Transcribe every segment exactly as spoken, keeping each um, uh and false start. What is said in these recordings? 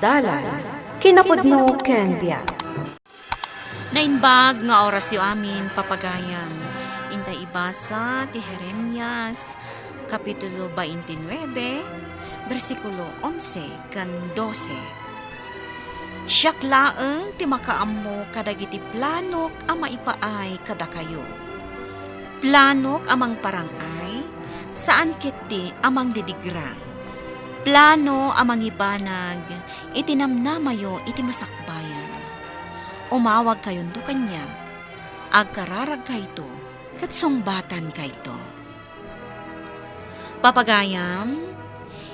Dalan, kinapudno ken biag. Naimbag nga orasyo amin, papagayam. Intay ibasa ti Jeremias, Kapitulo twenty-nine, bersikulo onse ken dose. Siak laeng ti makaammo kadagiti planok a maipaay kadakayo. Planok a mangparang-ay, saan ketdi a mangdidigra. Plano a mangibanag iti namnamayo iti masakbayan. Umawagkayonto kaniak, agkararagkayto, ket sungbatankayto. Papagayam,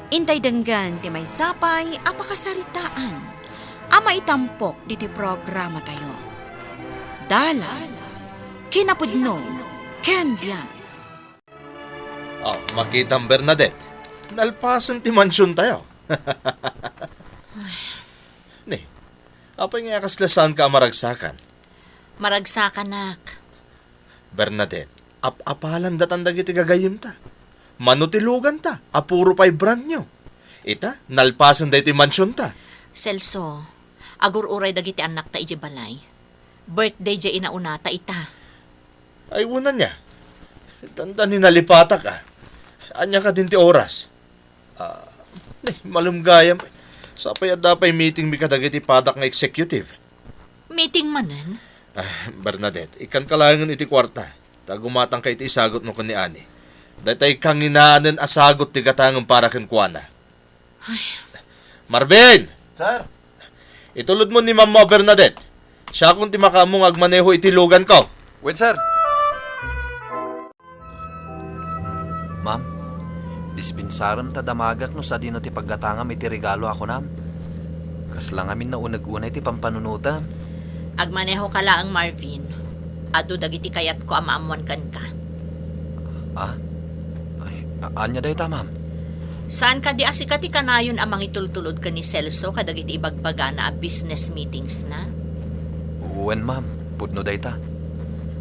intay denggen ti maysa pay a pakasaritaan a maitampok ditoy programatayo. Dalan, kinapudno, ken biag. Oh, makitam, Bernadette. Nalpasen ti mansiontayo. Ni, apay nga kasla saanka a maragsakan? Maragsakanak. Bernadette, ap-apalan datan dagiti gagayyemta. Mano ti luganta a puro pay brand new. Ita, nalpasen daytoy mansionta. Celso, agur-uray dagiti annakta idiay balay. Birthday diay inaunata ita. Ay, wen ania. Dandani nalipatak, a. Ania kadin ti oras? Ah, ni, malem gayam. Sapay adda pay meetingmi kadagiti padak nga executive. Meeting manen? Ah, Bernadette, ikkanka laengen iti kuarta. Ta gumatangka iti isagutmo ken ni Ani. Daytay kanginaanen a sagut ti gatangem para kenkuana. Ay. Marvin! Sir? Itulodmo ni Mama Bernadette. Siakon ti makaammo nga agmaneho iti luganko. Wen, sir. Ma'am, dispensarem ta damagak no sadino ti paggatangam iti regalo a kunam. Kasla ngamin nauneg unay ti pampanunotam. Agmanehoka laeng, Marvin. Adu dagiti kayatko a maammoan kenka. Ah? Ay, a-, ania dayta, ma'am? Saan kadi a sika ti kanayon a mangitultulod ken ni Celso kadagiti ibagbagana a business meetings na? Wen, ma'am. Pudno dayta.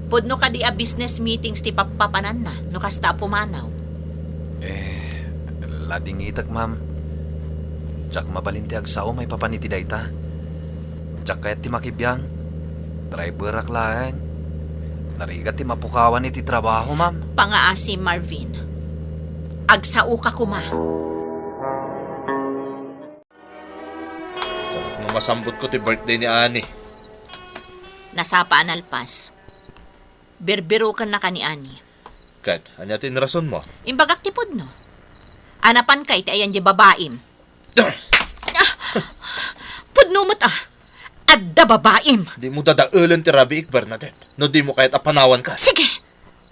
Pudno kadi a business meetings ti pappapananna no kasta a pumanaw? Eh, ladingitek, ma'am. Diak mabalin ti agsao maipapan iti dayta. Diak kayat ti makibiang. Driverak laeng. Narigat ti mapukawan iti trabaho, ma'am. Pangaasi, Marvin. Agsaoka koma. No masambutko ti birthday ni Ani. Nasapa a nalpas. Birbirokennaka ni Ani. Ket, ania ti inrasonmo? Imbagak ti pudno. Anapanka iti ayan diay babaim. Ah! Pudno met a. Adda babaim. Dimo dadaelen ti rabiik, Bernadette. No dimo kayat a panawanka. Sige.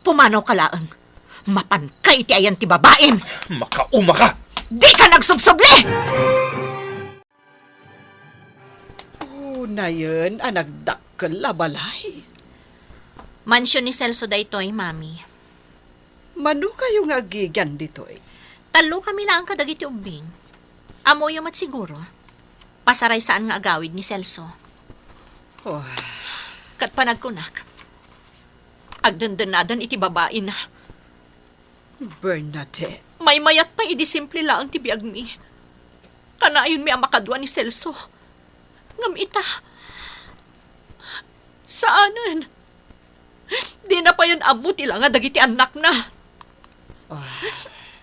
Pumanawka laeng. Mapanka iti ayan ti babaim. Makaumaka. Dika nagsubsubli! Unayen a nagdakkel a balay. Mansion ni Celso daytoy, Mami. Mano kayo nga agigian ditoy? Tallo kami laeng kadagiti ubbing. Ammoyo met siguro. Pasaray saan nga agawid ni Celso. Oh. Ket panagkunak, agdendenadan iti babaina. Bernadette. Maymayat pay idi simple laeng ti biagmi. Kanayonmi a makadua ni Celso. Ngem ita, saanen. Dina payen ammo ti langa dagiti annakna. Ah,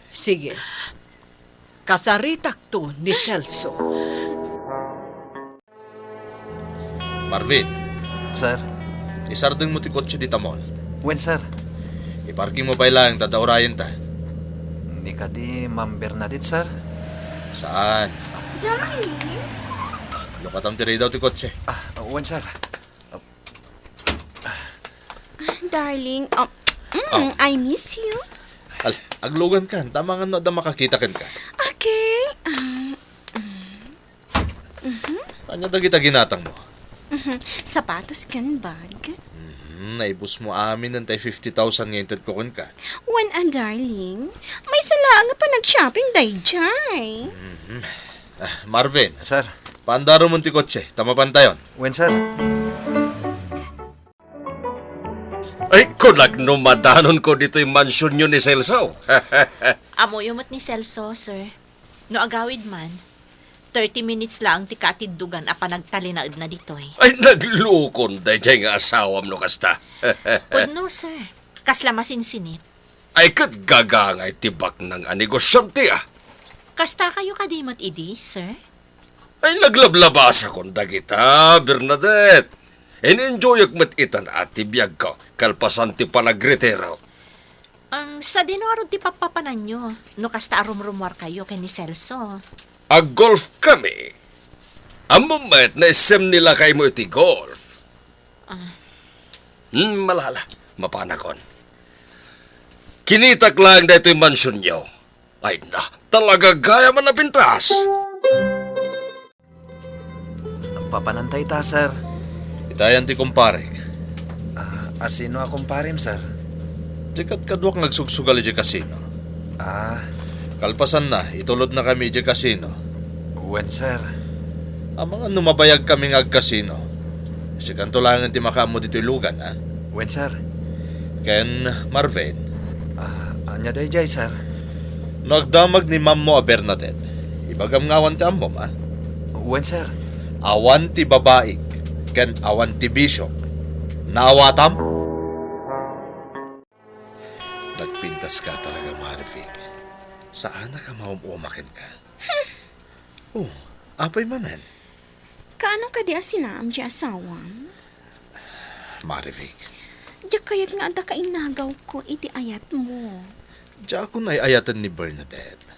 sige. Kasaritakto ni Celso. Marvin. Sir? Isardengmo ti kotse dita mall. Wen, sir. Iparkingmo pay laeng ta daurayenta. Ni kadi Ma'am Bernadette, sir? Saan? Darling! Lukatam ti ridaw ti kotse. Ah, wen, sir. Ah, darling, um, mm, Oh. I miss you. Al, aglugankan, ta amangan no adda makakita kenka. Okay. Ah, mm. Mhm. Ania dagita ginatangmo? Mhm. Sapatos ken bag. Mhm. Naibusmo amin daytay fifty thousand nga intedko kenka. Wen a, darling. Maysa laeng a panag-shopping daydiay. Mhm. Ah, Marvin. Sir. Paandaron ti kotse, ta mapantayon. Wen, sir. Ay, kunak no madanonko ditoy mansionyo ni Celso. Ammoyo met ni Celso, sir. No agawid man, Thirty minutes laeng ti katiddogan a panagtalinaedna ditoy. Ay, naglukon daydiay nga asawam no kasta. Pudno, sir. Kasla masinsinit. Ay, ket gagangay ti baknang a negosyante, ah. Kasta kayo kadi met idi, sir? Ay, naglablabasakon dagita, Bernadette. In-enjoyak met itan a ti biagko, kalpasan ti panagretiro. Um, sadino ngarud ti pappapananyo, no kasta a rumrumuar kayo ken ni Celso? Ag-golf kami. Ammom met, naisem ni lakaymo iti golf. Ah. Hmm, malala, mapanakon. Kinitak laeng daytoy mansionyo. Ay na, talaga gayam a napintas. Papananta ita, sir. Itayan ti kumparek. Ah, asino a kumparem, sir? Ti kadkaduak nga agsugsugal idiay kasino. Ah. Kalpasanna, itulodnakami idiay kasino. Wen, sir. Amangan no mabayagkami nga agkasino. Sikanto laengen ti makaammo ditoy lugan, ha? Wen, sir. Ken Marvin. Ah, ania daydiay, sir? No agdamag ni mammo a Bernadette, ibagam nga awan ti ammom, a? Wen, sir. Awan ti babaik, ken awan ti bisio. Naawatam? Nagpintas ka talaga, Marvic. Saanak a maum-uma kenka. Oh, apay manen? Kaano kadi a sinaam ti asawam? Marivic. Diak kayat nga adda kainagawko iti ayatmo. Diakon ay-ayaten ni Bernadette.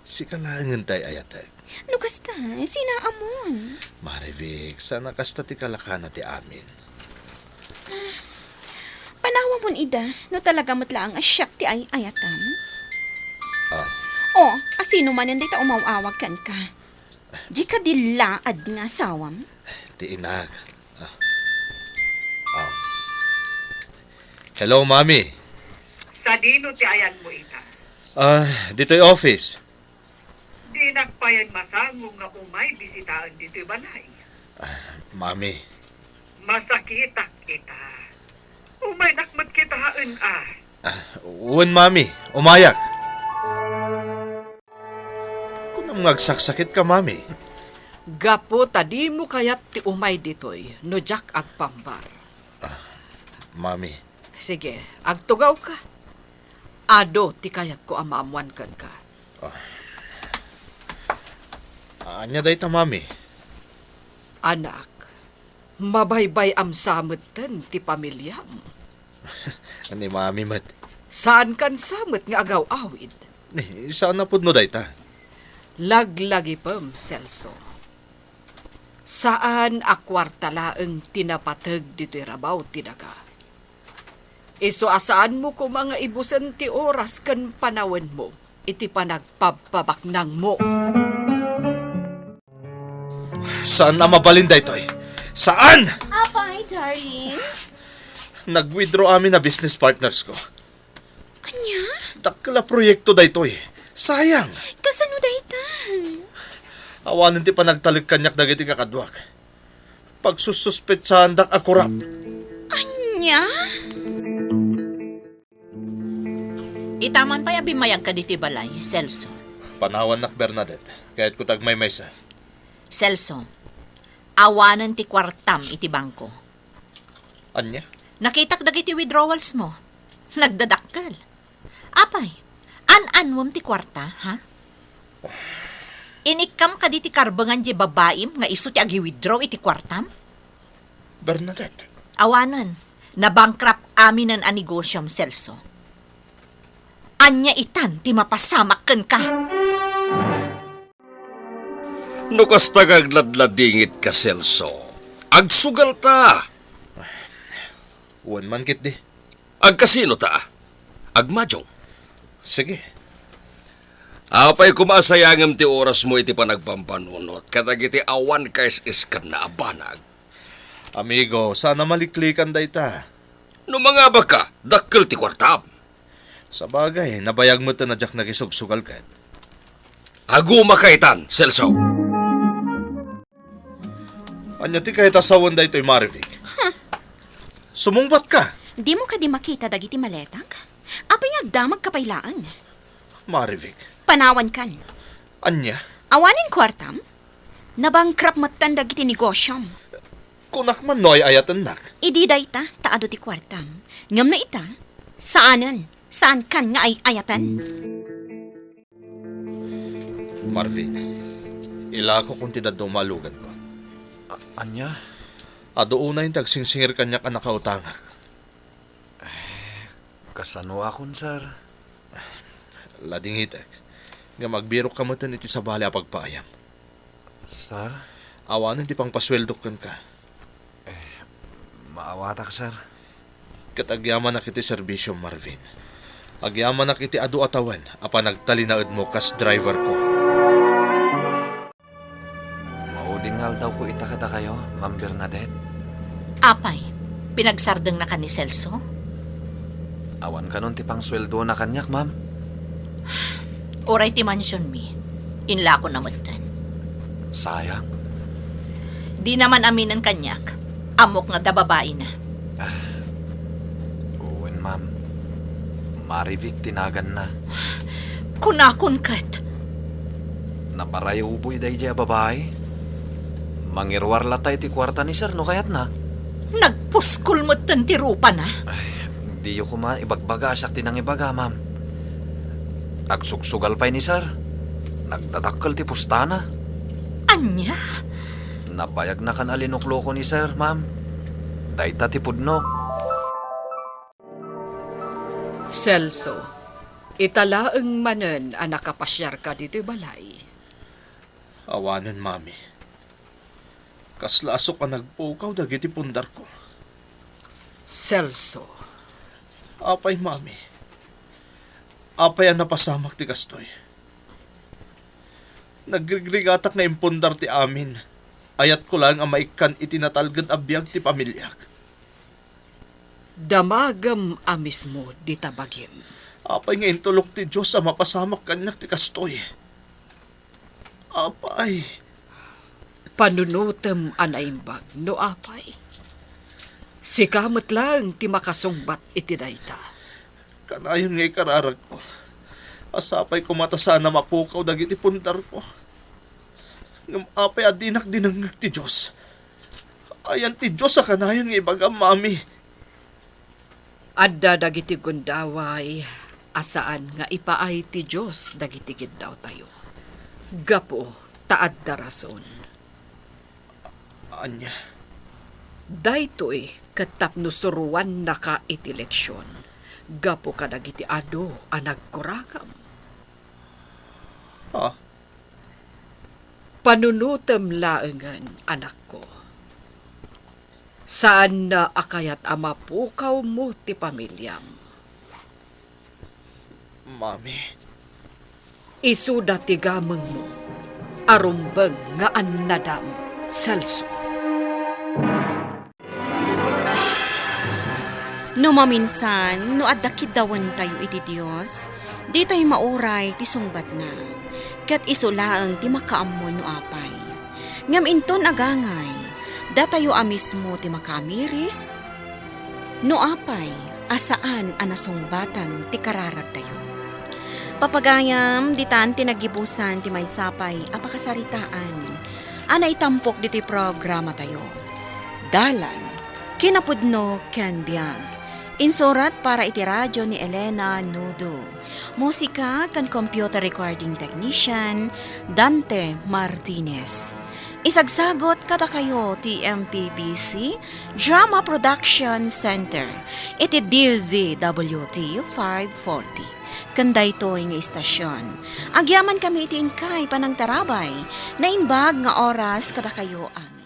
Sika laengen ti ay-ayatek. No kasta, sinaamon? Marivic, saan a kasta ti kalakana ti amin. Panawamon ida, no talaga met laeng a siak ti ay-ayatam. Ah. O, asino manen dayta umaw-awag kenka? Di kadi laad nga asawam? Ti inak. Ah. Ah. Hello, Mami. Sadino ti ayanmo ita? Ah, ditoy office. Dinak payen masango nga umay bisitaen ditoy balay. Ah, Mami. Masakitak ita. Umaynak met kitaen, a. Ah, wen, Mami. Umayak. Kunam nga agsaksakitka, Mami. Gapu ta dimo kayat ti umay ditoy no diak agpambar. Ah, Mami. Sige, agtugawka. Adu ti kayatko a maammoan kenka. Ah. Ania dayta, Mami? Anak, mabaybay-am sa metten ti pamiliam. Ni Mami met. Saankan sa met nga agaw-awid. Ni, saan a pudno dayta? Laglagipem, Celso. Saan a kuarta laeng ti napateg ditoy rabaw ti daga. Isu a saanmo koma nga ibusen ti oras ken panawenmo iti panagpabpabaknangmo. Saan a mabalin daytoy? Saan? Apay, darling? Nag-withdraw amin a business partners ko. Ania? Dakkel a proyekto daytoy. Sayang. Kasano daytan? Awanen ti panagtalek kaniak dagiti kakaduak. Pagsussuspetsaandak a korap. Ania? Itaman pay a bimmayagka ditoy balay, Celso. Panawannak, Bernadette. Kayatko ti agmaymaysa. Celso, awanen ti kuartam iti bangko. Ania? Nakitak dagiti withdrawals mo. Nagdadakkel. Apay, an-anwem ti kuarta, ha? Inikkam kadi ti karbengan diay babaim nga isu ti agi-withdraw iti kuartam? Bernadette. Awanen, nabankrupt aminen a negosiom, Celso. Ania itan ti mapasamak kenka? No kasta nga agladladingitka, Celso, agsugalta. Wen man ketdi. Agkasino ta? Agmadiong. Sige. Apay koma a sayangem ti orasmo iti panagpampanunot kadagiti awan kais-iskanna a banag? Amigo, saan a maliklikan dayta. No mangabaka, dakkel ti kuartam. Sabagay, nabayag met a diak nakisugsugal ket. Agumaka itan, Celso. Ania ti kayat a sawen daytoy, Marivic? Huh. Sumungbatka. Dimo kadi makita dagiti maletak? Apay nga agdamagka pay laeng? Marivic. Panawankan. Ania? Awanen kuartam? Nabankrupt metten dagiti negosiom. Kunak man no ay-ayatennak. Idi dayta, ta adu ti kuartam. Ngem no ita, saanen. Saankan nga ay-ayaten. Marvin, ilakokon ti dadduma a luganko. A-, ania? Adu unay ti agsingsingir kaniak a nakautangak. Eh, kasanoakon, sir? Ladingitek. Ngem agbirokka metten iti sabali a pagpaayam. Sir? Awanen ti pangpasueldok kenka. Eh, maawatak, sir. Ket agyamanak iti serbisiom, Marvin. Agyamanak iti adu a tawen a panagtalinaedmo kas driverko. Mauding nga aldawko ita kadakayo, Ma'am Bernadette. Apay, pinagsardengna ken ni Celso? Awan kanon ti pangsueldona kaniak, ma'am. Uray ti mansionmi, inlakona metten. Sayang. Dina man aminen kaniak. Ammok nga adda babaina. Ah, wen, ma'am. Marivic ti naganna. Kunakon ket. Nabarayuboy daydiay a babai. Mangiruar latta iti kuarta ni sir no kayatna. Nagpuskol metten ti rupana. Ay, diyo koma ibagbaga a siak ti nangibaga, ma'am. Agsugsugal pay ni sir. Nagdadakkel ti pustana. Ania? Nabayagnakan a linukloko ni sir, ma'am. Dayta ti pudno. Celso, ita laeng manen a nakapasiarka ditoy balay. Awanen, Mami. Kasla asuk a nagpukaw dagiti pundarko. Celso. Apay, Mami? Apay a napasamak ti kastoy? Nagrigrigatak nga impundar ti amin. Ayatko laeng a maikkan iti natalged a biag ti pamiliak. Damagem a mismo dita bagim. Apay nga intulok ti Dios a mapasamak kaniak ti kastoy? Apay. Panunotem a naimbag no apay. Sika met laeng ti makasungbat iti dayta. Kanayon nga ikararagko a sapay koma ta saan a mapukaw dagiti pundarko. Ngem apay a dinak dinengngeg ti Dios? Ayan ti Dios a kanayon nga ibagam, Mami. Adda dagiti gundaway a saan nga ipaay ti Dios dagiti kiddawtayo. Gapu ta adda rason. Ania? Daytoy ket tapno suroannaka iti leksion gapu kadagiti adu a nagkuragam. Ha? Panunotem laengen, anakko. Saanna a kayat a mapukawmo ti pamiliam. Mami. Isuda ti gamengmo a rumbeng nga annadam, Celso. No maminsan, no adda kiddawentayo iti Dios, ditay mauray ti sungbatna, ket isu laeng ti makaammo no apay. Ngem inton agangay, datayo a mismo ti makaamiris, no apay a saan a nasungbatan ti kararagtayo. Papagayam, ditan ti naggibusan ti maysa pay a pakasaritaan a naitampok ditoy programatayo. Dalan, kinapudno ken biag. Insurat para iti radio ni Elena Nudo. Musika ken computer recording technician, Dante Martinez. Isagsagot kadakayo ti M P B C Drama Production Center iti D Z W T five forty. Ken daytoy nga istasion, agyamankami iti inkay panangtarabay. Naimbag nga oras kadakayo, amin.